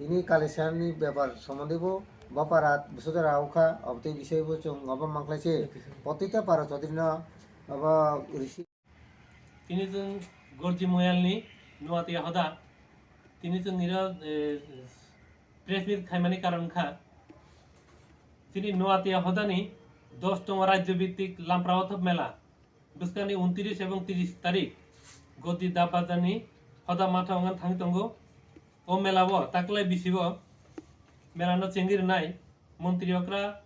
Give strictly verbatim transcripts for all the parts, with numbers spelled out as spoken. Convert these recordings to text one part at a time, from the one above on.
Tini Kalisani bepar somondi bo bapara bwsajora wngkha, obotwi bisai bo chwng obo mankhlai se. Protita para Chaudhary no obo risi. Tini chwng Gorji Moyalni Nuatia Hoda. Tini chwng niro, eh, press meet khaimani karon kha. Tini Nuatia Hodani dos tong rajyo bhittik Lamprao Thop Mela. Bwskangni untris ebong tris tarik Godi Dab Bazarni Hoda Matha wngan thang tongo. O mela o taklai bisi o mela no chengwi rwnai Montri Okra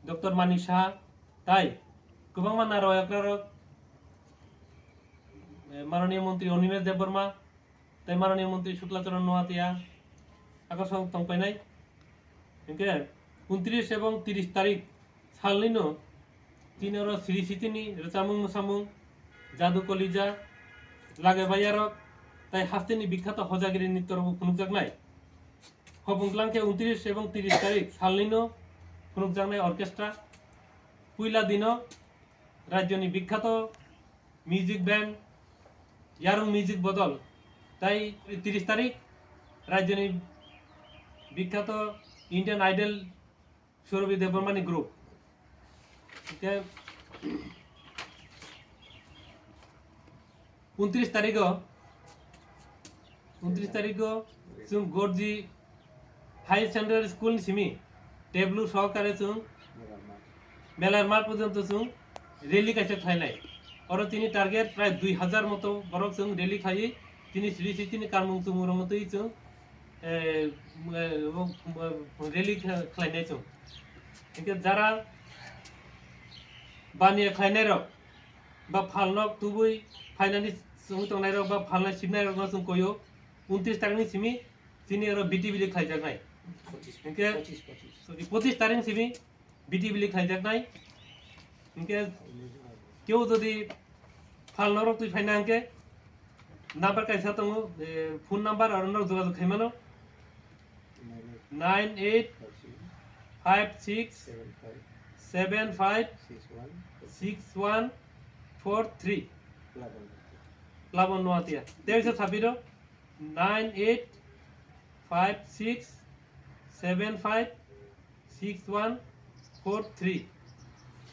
Doctor Manik Saha tai kwbangma narwai okra rok, eh, Mananiya Montri Animesh Debbarma, tai Mananiya Montri Shukla Charan Noatia, akasong tongpainai. Hinkhe untris ebong tris tarik salnino tini oro Sri Sitini rwchapmung mwsamung, Jadu Kolija, Lage Baiyarok, tai hasteni bikhato hojagiri ni torobo phunukjaknai. Hopung tlang khe untris ebong tris tarik salnino phunukjaknai orchestra. Puila dino rajyoni bikhato music band Yarung Music Bodol, tai tris tarik rajyoni bikhato Indian Idol Surabhi Debbarmani group. Hinkhe untris tarigo, untris tarigo chwng Gorji Higher Secondary School ni simi teblu sohokare chwng melar math porjonto chwng rally kaisa khlainai. Oro tini target prai dui hazar moto borok chwng rally khlaiwi tini sri sri tini karmung chumung rwngwi twi chwng, eh, eh, rally khlainai chwng. Hinkhe jara baniya khlainairok ba phalno tubui phainani chwng tongnairok ba phalna sibnairokno chwng koyo untris tarikni simi chini oro B T B khlaijaknai. Hinkhe sorry, pochis tarikni simi B T B khlaijaknai. Hinkhe keu jodi phalno rok twi phaina hinkhe number kaisa tongo, eh, phone number aro norok jogajog khaimano. Nine eight five six seven five six one four three. Labon Noatia. Tei bisa sabiro nine eight five six seven five six one four three.